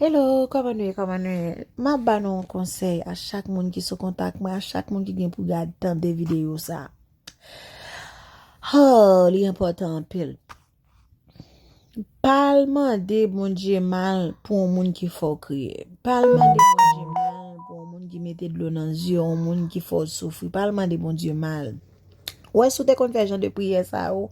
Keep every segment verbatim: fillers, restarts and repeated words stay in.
Hello, kòman nou ye? Kòman nou ye? M ap ba nou yon konsèy a chak moun ki sou kontak mwen, a chak moun ki gen pou gad tande videyo sa. Oh, li enpòtan anpil. Pa al mande Bondye mal pou yon moun ki fè w kriye. Pa al mande Bondye mal pou yon moun ki mete dlo nan zye w, yon moun ki fè w soufri. Pa al mande Bondye mal. Wè, si w te konn fè jan de priyè sa yo,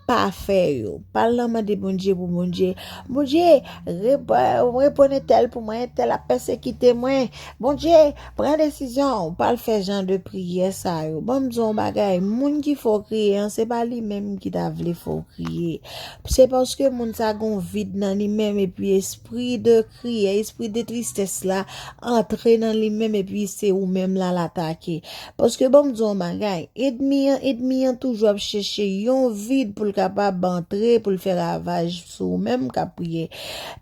pa fè yo. Pa al nan mande Bondye pou Bondye, Bondye, reponn entèl pou mwen, entèl ap pèsekite mwen. Bondye, pran desizyon. Pa al fè jan de priyè sa yo. Ban m di w yon bagay, moun ki fè w kriye an, se pa li menm ki ta vle fè w kriye. Se paske moun sa gon vid nan li menm, epi espri de kriye, espri de tristès la antre nan li menm, epi se ou menm l al atake. Paske ban m di w yon bagay, edmi an, edmi an toujou ap chèche yon vid pou l kapab antre, pou l fè ravaj sou ou menm k ap priye.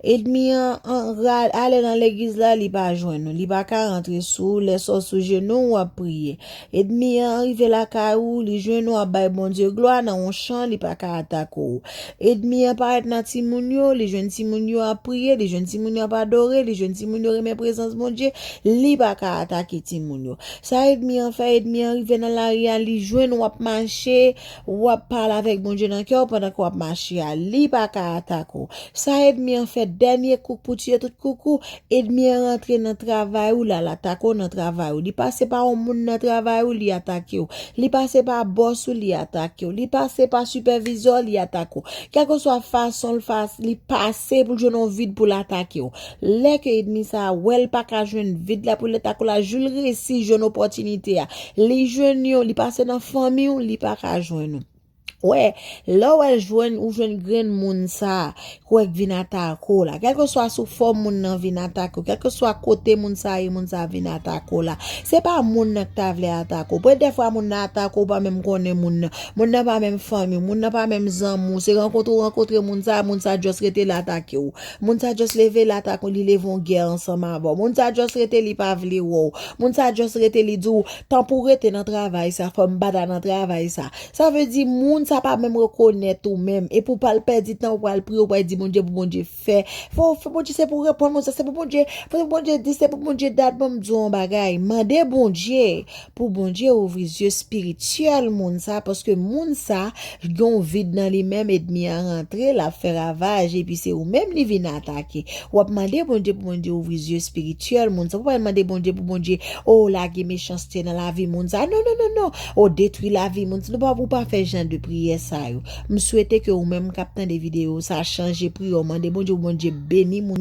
Edmi an, an, ra- ale nan legliz la, li pa jwenn ou, li pa ka rantre sou ou, lè sa w sou jenou w ap priye. Edmi an rive lakay ou, li jwenn ou ap bay Bondye glwa nan yon chan, li pa ka atake w. Edmi an parèt nan timoun yo, li jwenn timoun yo ap priye, li jwenn timoun yo ap adore, li jwenn timoun yo renmen prezans Bondye, li pa ka atake timoun yo. Sa edmi an fè, edmi an rive nan lari a, li jwenn w ap mache, w ap pale avèk Bondye nan kè w pandan ke w ap mache a, li pa ka atake w. Sa edmi an fè, dènye kouk pou tiye tout kouk ou, edmi an rantre nan travay ou, l al atake w nan travay ou. Li pase pa yon moun nan travay ou, li atake w. Li pase pa bòs ou, li atake w. Li pase pa sipèvizè w, li atake w. Kèlkeswa fason l fas- li pase pou l jwenn yon vid pou l atake w. Lè ke edmi sa a wè l pa ka jwenn vid la pou l atake w la, jou l resi jwenn opòtinite a, li jwenn yo, li pase nan fanmi w, li pa ka jwenn ou. Wè, lè w wè l jwenn, ou jwenn grenn moun sa a, k wè k vin atake w la. Kèlkeswa sou fòm moun nan vin atake w, kèlkeswa kote moun sa a ye, moun sa a vin atake w la. Se pa moun nan k ta vle atake w. Pwè dèfwa moun nan atake w, ou pa menm konnen moun nan. Moun nan pa menm fanmi w, moun nan pa menm zanmi w. Se rankontre ou rankontre moun sa a, moun sa a just rete l atake w. Moun sa a just leve l atake w, li leve yon gè ansanm avè w. Moun sa a just rete li pa vle wè w. Moun sa a just rete li di w, tan pou w rete nan travay sa, fò m pa ta nan travay sa. Sa vle di moun sa pa menm rekonèt ou menm. Epi w pral pèdi tan, ou pral priye, ou pral di Bondye pou Bondye fè. Fò, fò Bondye se pou w reponn moun sa, se pou Bondye, fò Bondye di, se pou Bondye dat, ban m di w yon bagay. Mande Bondye pou Bondye ouvri zye espirityèl moun sa, paske moun sa gen yon vid nan li menm, edmi an rantre, l ap fè ravaj, epi se ou menm li vin atake. W ap mande Bondye pou Bondye ouvri zye espirityèl moun sa. Ou pa mande Bondye pou Bondye, o, lage mechanste nan lavi moun sa. Non, non, non, non. O, detwi lavi moun sa. Nou pa, ou pa fè jan de priyè sa yo. M swete ke ou menm k ap tande videyo sa chanje priyè w, mande Bondye pou Bondye beni moun.